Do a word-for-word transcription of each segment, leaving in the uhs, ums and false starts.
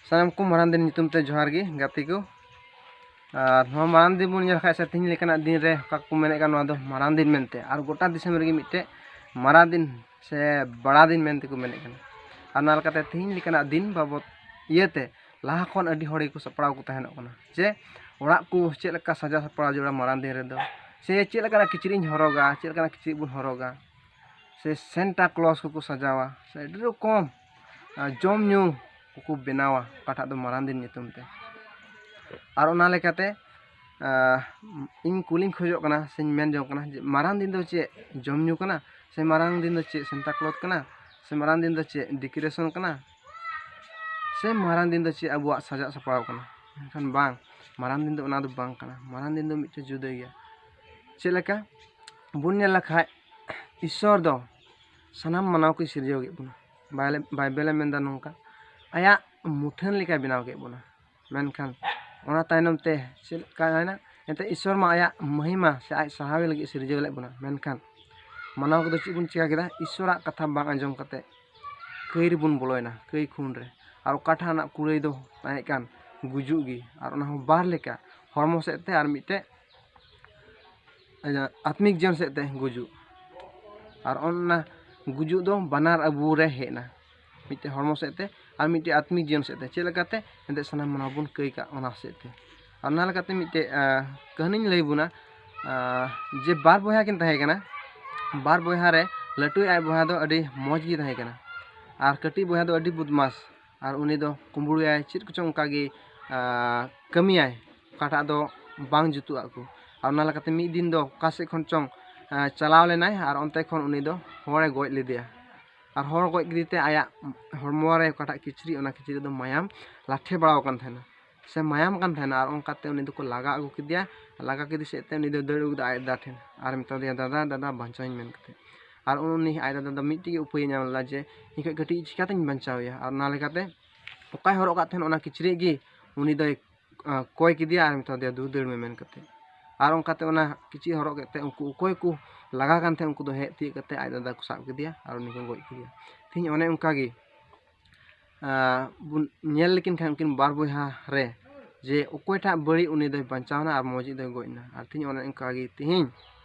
ᱥᱟᱱᱟᱢ ᱠᱚ ᱢᱟᱨᱟᱝ ᱫᱤᱱ ᱧᱩᱛᱩᱢ ᱛᱮ ᱡᱚᱦᱟᱨ ᱜᱮ ᱜᱟᱛᱮ ᱠᱚ᱾ ᱟᱨ ᱱᱚᱣᱟ ᱢᱟᱨᱟᱝ ᱫᱤᱱ ᱵᱚᱱ ᱧᱮᱞ ᱠᱷᱟᱡ ᱥᱮ, ᱛᱮᱦᱮᱧ ᱞᱮᱠᱟᱱᱟᱜ ᱫᱤᱱ ᱨᱮ ᱚᱠᱟ ᱠᱚ ᱢᱮᱱᱮᱫ ᱠᱟᱱ, ᱱᱚᱣᱟ ᱫᱚ ᱢᱟᱨᱟᱝ ᱫᱤᱱ ᱢᱮᱱᱛᱮ, ᱟᱨ ᱜᱚᱴᱟ ᱫᱤᱥᱚᱢ ᱨᱮᱜᱮ ᱢᱤᱫᱴᱮᱡ ᱢᱟᱨᱟᱝ ᱫᱤᱱ ᱥᱮ ᱵᱟᱲᱟ ᱫᱤᱱ ᱢᱮᱱᱛᱮ ᱠᱚ ᱢᱮᱱᱮᱫ ᱠᱟᱱᱟ᱾ ᱟᱨ ᱚᱱᱟ ᱞᱮᱠᱟᱛᱮ ᱛᱮᱦᱮᱧ ᱞᱮᱠᱟᱱᱟᱜ ᱫᱤᱱ ᱵᱟᱵᱚᱫ ᱤᱭᱟᱹᱛᱮ ᱞᱟᱦᱟ ᱠᱷᱚᱱ ᱟᱹᱰᱤ ᱦᱚᱲ ᱜᱮᱠᱚ ᱥᱟᱯᱲᱟᱣ ᱠᱚ ᱛᱟᱦᱮᱱᱚᱜ ᱠᱟᱱᱟ, ᱡᱮ ᱚᱲᱟᱜ ᱠᱚ ᱪᱮᱫ ᱞᱮᱠᱟ ᱥᱟᱡᱟᱣ ᱥᱟᱯᱲᱟᱣ ᱡᱟᱹᱨᱩᱲᱟ ᱢᱟᱨᱟᱝ ᱫᱤᱱ ᱨᱮᱫᱚ, ᱥᱮ ᱪᱮᱫ ᱞᱮᱠᱟᱱᱟᱜ ᱠᱤᱪᱨᱤᱡ ᱤᱧ ᱦᱚᱨᱚᱜᱟ, ᱪᱮᱫ ᱞᱮᱠᱟᱱᱟᱜ ᱠᱤᱪᱨᱤᱡ ᱵᱚᱱ ᱦᱚᱨᱚᱜᱟ, ᱥᱮ ᱥᱮᱱᱴᱟ ᱠᱞᱚᱥ ᱠᱚᱠᱚ ᱥᱟᱡᱟᱣᱟ, ᱥᱮ ᱟᱹᱰᱤ ᱨᱚᱠᱚᱢ, ᱟᱨ ᱡᱚᱢ ᱧᱩ ᱠᱚᱠᱚ ᱵᱮᱱᱟᱣᱟ ᱚᱠᱟᱴᱟᱜ ᱫᱚ ᱢᱟᱨᱟᱝ ᱫᱤᱱ ᱧᱩᱛᱩᱢ ᱛᱮ᱾ ᱟᱨ ᱚᱱᱟ ᱞᱮᱠᱟᱛᱮ, ᱟᱨ ᱤᱧ ᱠᱩᱞᱤᱧ ᱠᱷᱚᱡᱚᱜ ᱠᱟᱱᱟ ᱥᱮᱧ ᱢᱮᱱ ᱡᱚᱝ ᱠᱟᱱᱟ ᱡᱮ ᱢᱟᱨᱟᱝ ᱫᱤᱱ ᱫᱚ ᱪᱮᱫ ᱡᱚᱢ ᱧᱩ ᱠᱟᱱᱟ, ᱥᱮ ᱢᱟᱨᱟᱝ ᱫᱤᱱ ᱫᱚ ᱪᱮᱫ ᱥᱮᱱᱴᱟ ᱠᱞᱚᱛᱷ ᱠᱟᱱᱟ, ᱥᱮ ᱢᱟᱨᱟᱝ ᱫᱤᱱ ᱫᱚ ᱪᱮᱫ ᱰᱮᱠᱳᱨᱮᱥᱚᱱ ᱠᱟᱱᱟ, ᱥᱮ ᱢᱟᱨᱟᱝ ᱫᱤᱱ ᱫᱚ ᱪᱮᱫ ᱟᱵᱚᱣᱟᱜ ᱥᱟᱡᱟᱜ ᱥᱟᱯᱲᱟᱣ ᱠᱟᱱᱟ? ᱢᱮᱱᱠᱷᱟᱱ ᱵᱟᱝ, ᱢᱟᱨᱟᱝ ᱫᱤᱱ ᱫᱚ ᱚᱱᱟ ᱫᱚ ᱵᱟᱝ ᱠᱟᱱᱟ᱾ ᱢᱟᱨᱟᱝ ᱫᱤᱱ ᱫᱚ ᱢᱤᱫᱴᱮᱱ ᱡᱩᱫᱟᱹ ᱜᱮᱭᱟ᱾ ᱪᱮᱫ ᱞᱮᱠᱟ ᱵᱚᱱ ᱧᱮᱞ ᱞᱮᱠᱷᱟᱡ, ᱤᱥᱥᱚᱨ ᱫᱚ ᱥᱟᱱᱟᱢ ᱢᱟᱱᱣᱟ ᱠᱚᱭ ᱥᱤᱨᱡᱟᱹᱣ ᱠᱮᱫ ᱵᱚᱱᱟ᱾ ᱵᱟᱭᱞᱮ- ᱵᱟᱭᱵᱮᱞᱮ ᱢᱮᱱᱫᱟ ᱱᱚᱝᱠᱟ, ᱟᱭᱟᱜ ᱢᱩᱴᱷᱟᱹᱱ ᱞᱮᱠᱟᱭ ᱵᱮᱱᱟᱣ ᱠᱮᱫ ᱵᱚᱱᱟ᱾ ᱢᱮᱱᱠᱷᱟᱱ ᱚᱱᱟ ᱛᱟᱭᱱᱚᱢ ᱛᱮ ᱪᱮᱫ ᱞᱮᱠᱟᱭᱮᱱᱟ? ᱮᱱᱛᱮ ᱤᱥᱥᱚᱨ ᱢᱟ ᱟᱭᱟᱜ ᱢᱚᱦᱤᱢᱟ ᱥᱮ ᱟᱡ ᱥᱟᱨᱦᱟᱣᱮ ᱞᱟᱹᱜᱤᱫ ᱥᱤᱨᱡᱟᱹᱣ ᱞᱮᱫ ᱵᱚᱱᱟ᱾ ᱢᱮᱱᱠᱷᱟᱱ ᱢᱟᱱᱣᱟ ᱠᱚᱫᱚ ᱪᱮᱫ ᱵᱚᱱ ᱪᱤᱠᱟ ᱠᱮᱫᱟ? ᱤᱥᱥᱚᱨᱟᱜ ᱠᱟᱛᱷᱟ ᱵᱟᱝ ᱟᱸᱡᱚᱢ ᱠᱟᱛᱮ ᱠᱟᱹᱭ ᱨᱮᱵᱚᱱ ᱵᱚᱞᱚᱭᱮᱱᱟ, ᱠᱟᱹᱭ ᱠᱷᱩᱱ ᱨᱮ᱾ ᱟᱨ ᱚᱠᱟᱴᱟᱜ ᱨᱮᱱᱟᱜ ᱠᱩᱲᱟᱹᱭ ᱫᱚ ᱛᱟᱦᱮᱸ ᱠᱟᱱ ᱜᱩᱡᱩᱜ ᱜᱮ, ᱟᱨ ᱚᱱᱟ ᱦᱚᱸ ᱵᱟᱨ ᱞᱮᱠᱟ, ᱦᱚᱲᱢᱚ ᱥᱮᱫ ᱛᱮ ᱟᱨ ᱢᱤᱫᱴᱮᱡ ᱟᱡᱟᱜ ᱟᱛᱢᱤᱠ ᱡᱤᱭᱚᱱ ᱥᱮᱫ ᱛᱮ ᱜᱩᱡᱩᱜ᱾ ᱟᱨ ᱚᱱᱟ ᱜᱩᱡᱩᱜ ᱫᱚ ᱵᱟᱱᱟᱨ ᱟᱵᱚ ᱨᱮ ᱦᱮᱡ ᱮᱱᱟ, ᱢᱤᱫᱴᱮᱡ ᱦᱚᱲᱢᱚ ᱥᱮᱫ ᱛᱮ ᱟᱨ ᱢᱤᱫᱴᱮᱡ ᱟᱛᱢᱤᱠ ᱡᱤᱭᱚᱱ ᱥᱮᱫ ᱛᱮ᱾ ᱪᱮᱫ ᱞᱮᱠᱟᱛᱮ? ᱮᱱᱛᱮᱫ ᱥᱟᱱᱟᱢ ᱢᱟᱱᱣᱟ ᱵᱚᱱ ᱠᱟᱹᱭ ᱠᱟᱜ ᱚᱱᱟ ᱥᱮᱫ ᱛᱮ᱾ ᱟᱨ ᱚᱱᱟ ᱞᱮᱠᱟᱛᱮ ᱢᱤᱫᱴᱮᱡ, ᱟᱸ, ᱠᱟᱹᱦᱱᱤᱧ ᱞᱟᱹᱭ ᱵᱚᱱᱟ, ᱟᱸ, ᱡᱮ ᱵᱟᱨ ᱵᱚᱭᱦᱟ ᱠᱤᱱ ᱛᱟᱦᱮᱸ ᱠᱟᱱᱟ᱾ ᱵᱟᱨ ᱵᱚᱭᱦᱟ ᱨᱮ ᱞᱟᱹᱴᱩᱭᱤᱡ ᱟᱡ ᱵᱚᱭᱦᱟ ᱫᱚ ᱟᱹᱰᱤ ᱢᱚᱡᱽ ᱜᱮ ᱛᱟᱦᱮᱸ ᱠᱟᱱᱟ, ᱟᱨ ᱠᱟᱹᱴᱤᱡ ᱵᱚᱭᱦᱟ ᱫᱚ ᱟᱹᱰᱤ ᱵᱚᱫᱢᱟᱥ, ᱟᱨ ᱩᱱᱤ ᱫᱚ ᱠᱩᱢᱵᱽᱲᱩᱭᱟᱭ, ᱪᱮᱫ ᱠᱚᱪᱚᱝ ᱚᱱᱠᱟ ᱜᱮ, ᱟᱸ, ᱠᱟᱹᱢᱤᱭᱟᱭ, ᱚᱠᱟᱴᱟᱜ ᱫᱚ ᱵᱟᱝ ᱡᱩᱛᱩᱜ ᱟᱠᱚ᱾ ᱟᱨ ᱚᱱᱟ ᱞᱮᱠᱟᱛᱮ ᱢᱤᱫ ᱫᱤᱱ ᱫᱚ ᱚᱠᱟ ᱥᱮᱫ ᱠᱷᱚᱱ ᱪᱚᱝ, ᱟᱸ, ᱪᱟᱞᱟᱣ ᱞᱮᱱᱟᱭ, ᱟᱨ ᱚᱱᱛᱮ ᱠᱷᱚᱱ ᱩᱱᱤ ᱫᱚ ᱦᱚᱲᱮ ᱜᱚᱡ ᱞᱮᱫᱮᱭᱟ᱾ ᱟᱨ ᱦᱚᱲ ᱜᱚᱡ ᱠᱮᱫᱮ ᱛᱮ ᱟᱭᱟᱜ ᱦᱚᱲᱢᱚ ᱨᱮ ᱚᱠᱟᱴᱟᱜ ᱠᱤᱪᱨᱤᱡ, ᱚᱱᱟ ᱠᱤᱪᱨᱤᱡ ᱫᱚ ᱢᱟᱭᱟᱢ ᱞᱟᱴᱷᱮ ᱵᱟᱲᱟᱣ ᱟᱠᱟᱱ ᱛᱟᱦᱮᱱᱟ, ᱥᱮ ᱢᱟᱭᱟᱢ ᱠᱟᱱ ᱛᱟᱦᱮᱱᱟ᱾ ᱟᱨ ᱚᱱᱠᱟᱛᱮ ᱩᱱᱤ ᱫᱚᱠᱚ ᱞᱟᱜᱟ ᱟᱹᱜᱩ ᱠᱮᱫᱮᱭᱟ᱾ ᱞᱟᱜᱟ ᱠᱮᱫᱮ ᱥᱮᱫ ᱛᱮ ᱩᱱᱤ ᱫᱚ ᱫᱟᱹᱲ ᱟᱹᱜᱩ ᱠᱮᱫᱟ ᱟᱡ ᱫᱟᱫᱟ ᱴᱷᱮᱱ, ᱟᱨ ᱢᱮᱛᱟ ᱫᱮᱭᱟ, "ᱫᱟᱫᱟ, ᱫᱟᱫᱟ, ᱵᱟᱧᱪᱟᱣᱤᱧ" ᱢᱮᱱ ᱠᱟᱛᱮ᱾ ᱟᱨ ᱩᱱᱤ ᱟᱡ ᱫᱟᱫᱟ ᱫᱚ ᱢᱤᱫᱴᱮᱡ ᱜᱮ ᱩᱯᱟᱹᱭᱮ ᱧᱟᱢ ᱞᱮᱫᱟ ᱡᱮ, "ᱤᱧ ᱠᱷᱚᱡ ᱠᱟᱹᱴᱤᱡ ᱪᱤᱠᱟᱛᱤᱧ ᱵᱟᱧᱪᱟᱣ ᱮᱭᱟ?" ᱟᱨ ᱚᱱᱟ ᱞᱮᱠᱟᱛᱮ ᱚᱠᱟᱭ ᱦᱚᱨᱚᱜ ᱠᱟᱜ ᱛᱟᱦᱮᱱ ᱚᱱᱟ ᱠᱤᱪᱨᱤᱡ ᱜᱮ ᱩᱱᱤ ᱫᱚᱭ, ᱟᱸ, ᱠᱚᱭ ᱠᱮᱫᱮᱭᱟ ᱟᱨ ᱢᱮᱛᱟ ᱫᱮᱭᱟ, "ᱫᱩ ᱫᱟᱹᱲ ᱢᱮ" ᱢᱮᱱ ᱠᱟᱛᱮ᱾ ᱟᱨ ᱚᱱᱠᱟᱛᱮ ᱚᱱᱟ ᱠᱤᱪᱨᱤᱡ ᱦᱚᱨᱚᱜ ᱠᱮᱫ ᱛᱮ ᱩᱱᱠᱩ ᱚᱠᱚᱭ ᱠᱚ ᱞᱟᱜᱟ ᱠᱟᱱ ᱛᱟᱦᱮᱸᱫ ᱩᱱᱠᱩ ᱫᱚ ᱦᱮᱡ ᱛᱤᱭᱳᱜ ᱠᱟᱛᱮ ᱟᱡ ᱫᱟᱫᱟ ᱠᱚ ᱥᱟᱵ ᱠᱮᱫᱮᱭᱟ ᱟᱨ ᱩᱱᱤ ᱠᱚ ᱜᱚᱡ ᱠᱮᱫᱮᱭᱟ᱾ ᱛᱮᱦᱮᱧ ᱚᱱᱮ ᱚᱱᱠᱟ ᱜᱮ ᱟᱸ, ᱵᱚᱱ ᱧᱮᱞ ᱞᱮᱠᱤᱱ ᱠᱷᱟᱱ ᱩᱱᱠᱤᱱ ᱵᱟᱨ ᱵᱚᱭᱦᱟ ᱨᱮ ᱡᱮ ᱚᱠᱚᱭᱴᱟᱜ ᱵᱟᱹᱲᱤᱡ ᱩᱱᱤ ᱫᱚᱭ ᱵᱟᱧᱪᱟᱣ ᱮᱱᱟ ᱟᱨ ᱢᱚᱡᱽ ᱫᱚᱭ ᱜᱚᱡ ᱮᱱᱟ᱾ ᱟᱨ ᱛᱮᱦᱮᱧ ᱚᱱᱮ ᱚᱱᱠᱟ ᱜᱮ ᱛᱮᱦᱮᱧ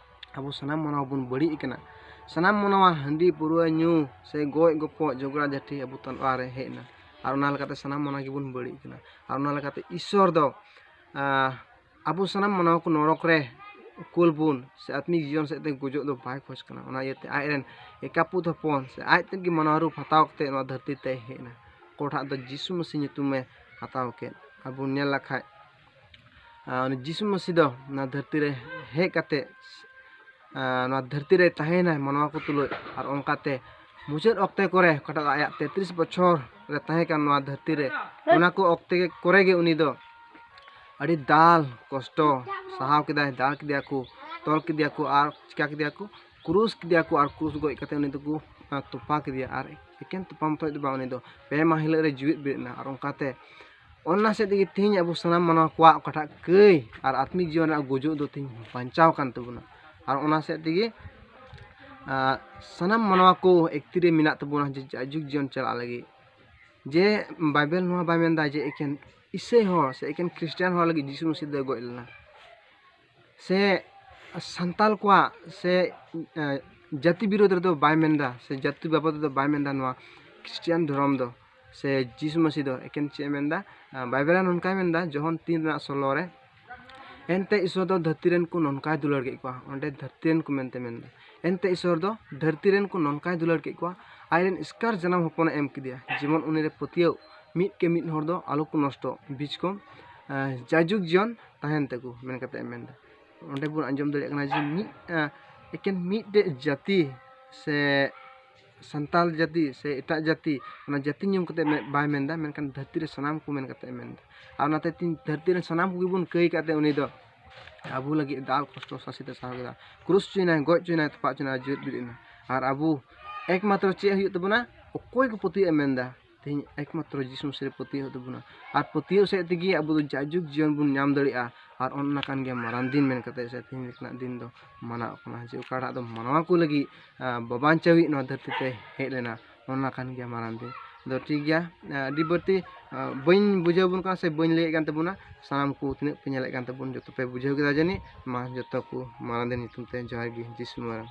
ᱟᱵᱚ ᱥᱟᱱᱟᱢ ᱢᱟᱱᱣᱟ ᱵᱚᱱ ᱵᱟᱹᱲᱤᱡ ᱟᱠᱟᱱᱟ᱾ ᱥᱟᱱᱟᱢ ᱢᱟᱱᱣᱟ ᱦᱟᱺᱰᱤ ᱯᱟᱹᱨᱣᱟᱹ ᱧᱩ ᱥᱮ ᱜᱚᱡ ᱜᱚᱯᱚᱡ ᱡᱷᱚᱜᱽᱲᱟ ᱡᱷᱟᱹᱴᱤ ᱟᱵᱚ ᱛᱟᱞᱟ ᱨᱮ ᱦᱮᱡ ᱮᱱᱟ᱾ ᱟᱨ ᱚᱱᱟ ᱞᱮᱠᱟᱛᱮ ᱥᱟᱱᱟᱢ ᱢᱟᱱᱣᱟ ᱜᱮᱵᱚᱱ ᱵᱟᱹᱲᱤᱡ ᱟᱠᱟᱱᱟ᱾ ᱟᱨ ᱚᱱᱟ ᱞᱮᱠᱟᱛᱮ ᱤᱥᱥᱚᱨ ᱫᱚ, ᱟᱸ, ᱟᱵᱚ ᱥᱟᱱᱟᱢ ᱢᱟᱱᱣᱟ ᱠᱚ ᱱᱚᱨᱚᱠ ᱨᱮ ᱠᱩᱞ ᱵᱚᱱ ᱥᱮ ᱟᱛᱢᱤᱠ ᱡᱤᱭᱚᱱ ᱥᱮᱫ ᱛᱮ ᱜᱩᱡᱩᱜ ᱫᱚ ᱵᱟᱭ ᱠᱷᱚᱡᱽ ᱠᱟᱱᱟ᱾ ᱚᱱᱟ ᱤᱭᱟᱹᱛᱮ ᱟᱡ ᱨᱮᱱ ᱮᱠᱟᱯᱩᱛ ᱦᱚᱯᱚᱱ ᱥᱮ ᱟᱡ ᱛᱮᱫ ᱜᱮ ᱢᱟᱱᱣᱟ ᱨᱩᱯ ᱦᱟᱛᱟᱣ ᱠᱟᱛᱮ ᱱᱚᱣᱟ ᱫᱷᱟᱹᱨᱛᱤ ᱛᱮᱭ ᱦᱮᱡ ᱮᱱᱟ᱾ ᱚᱠᱚᱭᱴᱟᱜ ᱫᱚ ᱡᱤᱥᱩ ᱢᱟᱹᱥᱤ ᱧᱩᱛᱩᱢᱮ ᱦᱟᱛᱟᱣ ᱠᱮᱫ᱾ ᱟᱵᱚ ᱧᱮᱞ ᱞᱮᱠᱷᱟᱡ, ᱟᱸ, ᱩᱱᱤ ᱡᱤᱥᱩ ᱢᱟᱹᱥᱤ ᱫᱚ ᱱᱚᱣᱟ ᱫᱷᱟᱹᱨᱛᱤ ᱨᱮ ᱦᱮᱡ ᱠᱟᱛᱮ, ᱟᱸ, ᱱᱚᱣᱟ ᱫᱷᱟᱹᱨᱛᱤ ᱨᱮ ᱛᱟᱦᱮᱸᱭᱮᱱᱟᱭ ᱢᱟᱱᱣᱟ ᱠᱚ ᱛᱩᱞᱩᱡ᱾ ᱟᱨ ᱚᱱᱠᱟᱛᱮ ᱢᱩᱪᱟᱹᱫ ᱚᱠᱛᱮ ᱠᱚᱨᱮ ᱚᱠᱟᱴᱟᱜ ᱟᱭᱟᱜ ᱛᱮᱛᱨᱤᱥ ᱵᱚᱪᱷᱚᱨ ᱨᱮ ᱛᱟᱦᱮᱸ ᱠᱟᱱ ᱱᱚᱣᱟ ᱫᱷᱟᱹᱨᱛᱤ ᱨᱮ, ᱚᱱᱟ ᱠᱚ ᱚᱠᱛᱮ ᱠᱚᱨᱮ ᱜᱮ ᱩᱱᱤ ᱫᱚ ᱟᱹᱰᱤ ᱫᱟᱞ ᱠᱚᱥᱴᱚ ᱥᱟᱦᱟᱣ ᱠᱮᱫᱟᱭ, ᱫᱟᱞ ᱠᱮᱫᱮᱭᱟ ᱠᱚ, ᱛᱚᱞ ᱠᱮᱫᱮᱭᱟ ᱠᱚ ᱟᱨ ᱪᱤᱠᱟ ᱠᱮᱫᱮᱭᱟ ᱠᱚ, ᱠᱨᱩᱥ ᱠᱮᱫᱮᱭᱟ ᱠᱚ ᱟᱨ ᱠᱨᱩᱥ ᱜᱚᱡ ᱠᱟᱛᱮ ᱩᱱᱤ ᱫᱚᱠᱚ, ᱟᱸ, ᱛᱚᱯᱟ ᱠᱮᱫᱮᱭᱟ᱾ ᱟᱨ ᱮᱠᱮᱱ ᱛᱚᱯᱟ ᱢᱚᱛᱚᱡ ᱫᱚ ᱵᱟᱝ, ᱩᱱᱤ ᱫᱚ ᱯᱮ ᱢᱟᱦᱟ ᱦᱤᱞᱳᱜ ᱨᱮ ᱡᱤᱣᱮᱫ ᱵᱮᱨᱮᱫ ᱮᱱᱟ᱾ ᱟᱨ ᱚᱱᱠᱟᱛᱮ ᱚᱱᱟ ᱥᱮᱫ ᱛᱮᱜᱮ ᱛᱮᱦᱮᱧ ᱟᱵᱚ ᱥᱟᱱᱟᱢ ᱢᱟᱱᱣᱟ ᱠᱚᱣᱟᱜ ᱚᱠᱟᱴᱟᱜ ᱠᱟᱹᱭ ᱟᱨ ᱟᱛᱢᱤᱠ ᱡᱤᱭᱚᱱ ᱨᱮᱱᱟᱜ ᱜᱩᱡᱩᱜ ᱫᱚ ᱛᱮᱦᱮᱧ ᱵᱟᱧᱪᱟᱣ ᱠᱟᱱ ᱛᱟᱵᱚᱱᱟ᱾ ᱟᱨ ᱚᱱᱟ ᱥᱮᱫ ᱛᱮᱜᱮ, ᱟᱸ, ᱥᱟᱱᱟᱢ ᱢᱟᱱᱣᱟ ᱠᱚ ᱮᱠᱛᱤ ᱨᱮ ᱢᱮᱱᱟᱜ ᱛᱟᱵᱚᱱᱟ ᱡᱮ ᱡᱟᱭᱡᱩᱜᱽ ᱡᱤᱭᱚᱱ ᱪᱟᱞᱟᱜ ᱞᱟᱹᱜᱤᱫ᱾ ᱡᱮ ᱵᱟᱭᱵᱮᱞ ᱱᱚᱣᱟ ᱵᱟᱭ ᱢᱮᱱᱫᱟ ᱡᱮ ᱮᱠᱮᱱ ᱤᱥᱟᱹᱭ ᱦᱚᱲ ᱥᱮ ᱮᱠᱮᱱ ᱠᱷᱨᱤᱥᱴᱟᱱ ᱦᱚᱲ ᱞᱟᱹᱜᱤᱫ ᱡᱤᱥᱩ ᱢᱟᱹᱥᱤ ᱫᱚᱭ ᱜᱚᱡ ᱞᱮᱱᱟ᱾ ᱥᱮ ᱥᱟᱱᱛᱟᱞ ᱠᱚᱣᱟᱜ ᱥᱮ, ᱮᱸ, ᱡᱟᱹᱛᱤ ᱵᱤᱨᱳᱫᱷ ᱨᱮᱫᱚ ᱵᱟᱭ ᱢᱮᱱᱫᱟ, ᱥᱮ ᱡᱟᱹᱛᱤ ᱵᱟᱵᱚᱫ ᱨᱮᱫᱚ ᱵᱟᱭ ᱢᱮᱱᱫᱟ ᱱᱚᱣᱟ ᱠᱷᱨᱤᱥᱴᱤᱭᱟᱱ ᱫᱷᱚᱨᱚᱢ ᱫᱚ, ᱥᱮ ᱡᱤᱥᱩ ᱢᱟᱹᱥᱤ ᱫᱚ᱾ ᱮᱠᱮᱱ ᱪᱮᱫ ᱮ ᱢᱮᱱᱫᱟ? ᱟᱸ, ᱵᱟᱭᱵᱮᱞ ᱨᱮ ᱱᱚᱝᱠᱟᱭ ᱢᱮᱱᱫᱟ, ᱡᱚᱦᱚᱱ ᱛᱤᱱ ᱨᱮᱱᱟᱜ ᱥᱳᱞᱳ ᱨᱮ, "ᱮᱱᱛᱮ ᱤᱥᱥᱚᱨ ᱫᱚ ᱫᱷᱟᱹᱨᱛᱤ ᱨᱮᱱ ᱠᱚ ᱱᱚᱝᱠᱟᱭ ᱫᱩᱞᱟᱹᱲ ᱠᱮᱫ ᱠᱚᱣᱟ", ᱚᱸᱰᱮ ᱫᱷᱟᱹᱨᱛᱤ ᱨᱮᱱ ᱠᱚ ᱢᱮᱱᱛᱮ ᱢᱮᱱᱫᱟ, "ᱮᱱᱛᱮ ᱤᱥᱥᱚᱨ ᱫᱚ ᱫᱷᱟᱹᱨᱛᱤ ᱨᱮᱱ ᱠᱚ ᱱᱚᱝᱠᱟᱭ ᱫᱩᱞᱟᱹᱲ ᱠᱮᱫ ᱠᱚᱣᱟ, ᱟᱡ ᱨᱮᱱ ᱮᱥᱠᱟᱨ ᱡᱟᱱᱟᱢ ᱦᱚᱯᱚᱱᱮ ᱮᱢ ᱠᱮᱫᱮᱭᱟ, ᱡᱮᱢᱚᱱ ᱩᱱᱤ ᱨᱮ ᱯᱟᱹᱛᱭᱟᱹᱣ ᱢᱤᱫ ᱠᱮ ᱢᱤᱫ ᱦᱚᱲ ᱫᱚ ᱟᱞᱚ ᱠᱚ ᱱᱚᱥᱴᱚᱜ, ᱵᱤᱪᱠᱚᱢ, ᱮᱸ, ᱡᱟᱭᱡᱩᱜᱽ ᱡᱤᱭᱚᱱ ᱛᱟᱦᱮᱱ ᱛᱟᱠᱚ", ᱢᱮᱱ ᱠᱟᱛᱮ ᱮ ᱢᱮᱱᱫᱟ᱾ ᱚᱸᱰᱮ ᱵᱚᱱ ᱟᱸᱡᱚᱢ ᱫᱟᱲᱮᱭᱟᱜ ᱠᱟᱱᱟ ᱡᱮ ᱢᱤᱫ, ᱮᱸ, ᱮᱠᱮᱱ ᱢᱤᱫᱴᱮᱡ ᱡᱟᱹᱛᱤ ᱥᱮ ᱥᱟᱱᱛᱟᱞ ᱡᱟᱹᱛᱤ ᱥᱮ ᱮᱴᱟᱜ ᱡᱟᱹᱛᱤ, ᱚᱱᱟ ᱡᱟᱹᱛᱤ ᱧᱩᱛᱩᱢ ᱠᱟᱛᱮ ᱢᱮ-, ᱵᱟᱭ ᱢᱮᱱᱫᱟ, ᱢᱮᱱᱠᱷᱟᱱ ᱫᱷᱟᱹᱨᱛᱤ ᱨᱮ ᱥᱟᱱᱟᱢ ᱠᱚ ᱢᱮᱱ ᱠᱟᱛᱮ ᱮ ᱢᱮᱱᱫᱟ᱾ ᱟᱨ ᱚᱱᱟᱛᱮ ᱛᱮᱦᱮᱧ ᱫᱷᱟᱹᱨᱛᱤ ᱨᱮ ᱥᱟᱱᱟᱢ ᱠᱚᱜᱮ ᱵᱚᱱ ᱠᱟᱹᱭ ᱠᱟᱜ ᱛᱮ ᱩᱱᱤ ᱫᱚ ᱟᱵᱚ ᱞᱟᱹᱜᱤᱫ ᱫᱟᱞ ᱠᱚᱥᱴᱚ ᱥᱟᱥᱮᱛ ᱮ ᱥᱟᱦᱟᱣ ᱠᱮᱫᱟ, ᱠᱨᱩᱥ ᱦᱚᱪᱚᱭᱮᱱᱟᱭ, ᱜᱚᱡ ᱦᱚᱪᱚᱭᱮᱱᱟᱭ, ᱛᱚᱯᱟ ᱦᱚᱪᱚᱭᱮᱱᱟᱭ, ᱡᱤᱣᱮᱫ ᱵᱮᱨᱮᱫ ᱮᱱᱟ᱾ ᱟᱨ ᱟᱵᱚ ᱮᱠᱢᱟᱛᱨᱚ ᱪᱮᱫ ᱦᱩᱭᱩᱜ ᱛᱟᱵᱚᱱᱟ? ᱚᱠᱚᱭ ᱠᱚ ᱯᱟᱹᱛᱭᱟᱹᱜ ᱮ ᱢᱮᱱᱫᱟ, ᱛᱮᱦᱮᱧ ᱮᱠᱢᱟᱛᱨᱚ ᱡᱤᱥᱩ ᱢᱟᱹᱥᱤ ᱨᱮ ᱯᱟᱹᱛᱭᱟᱹᱣ ᱦᱩᱭᱩᱜ ᱛᱟᱵᱚᱱᱟ᱾ ᱟᱨ ᱯᱟᱹᱛᱭᱟᱹᱣ ᱥᱮᱫ ᱛᱮᱜᱮ ᱟᱵᱚ ᱫᱚ ᱡᱟᱭᱡᱩᱜᱽ ᱡᱤᱭᱚᱱ ᱵᱚᱱ ᱧᱟᱢ ᱫᱟᱲᱮᱭᱟᱜᱼᱟ᱾ ᱟᱨ ᱚᱱᱟ ᱠᱟᱱ ᱜᱮᱭᱟ ᱢᱟᱨᱟᱝ ᱫᱤᱱ ᱢᱮᱱ ᱠᱟᱛᱮ ᱥᱮ ᱛᱮᱦᱮᱧ ᱞᱮᱠᱟᱱᱟᱜ ᱫᱤᱱ ᱫᱚ ᱢᱟᱱᱟᱣᱚᱜ ᱠᱟᱱᱟ, ᱡᱮ ᱚᱠᱟᱴᱟᱜ ᱫᱚ ᱢᱟᱱᱣᱟ ᱠᱚ ᱞᱟᱹᱜᱤᱫ, ᱟᱸ, ᱵᱟᱵᱟᱱᱪᱟᱣᱤᱡ ᱱᱚᱣᱟ ᱫᱷᱟᱹᱨᱛᱤ ᱛᱮ ᱦᱮᱡ ᱞᱮᱱᱟ, ᱚᱱᱟ ᱠᱟᱱ ᱜᱮᱭᱟ ᱢᱟᱨᱟᱝ ᱫᱤᱱ᱾ ᱫᱚ ᱴᱷᱤᱠ ᱜᱮᱭᱟ᱾ ᱟᱹᱰᱤ ᱵᱟᱹᱲᱛᱤ ᱵᱟᱹᱧ ᱵᱩᱡᱷᱟᱹᱣ ᱵᱚᱱ ᱠᱟᱱᱟ ᱥᱮ ᱵᱟᱹᱧ ᱞᱟᱹᱭᱮᱫ ᱠᱟᱱ ᱛᱟᱵᱚᱱᱟ᱾ ᱥᱟᱱᱟᱢ ᱠᱚ ᱛᱤᱱᱟᱹᱜ ᱯᱮ ᱧᱮᱞᱮᱫ ᱠᱟᱱ ᱛᱟᱵᱚᱱ, ᱡᱚᱛᱚ ᱯᱮ ᱵᱩᱡᱷᱟᱹᱣ ᱠᱮᱫᱟ ᱡᱟᱹᱱᱤᱡ᱾ ᱢᱟ, ᱡᱚᱛᱚ ᱠᱚ ᱢᱟᱨᱟᱝ ᱫᱤᱱ ᱧᱩᱛᱩᱢ ᱛᱮ ᱡᱚᱦᱟᱨ ᱜᱮ, ᱡᱤᱥᱩ ᱢᱟᱨᱟᱝ᱾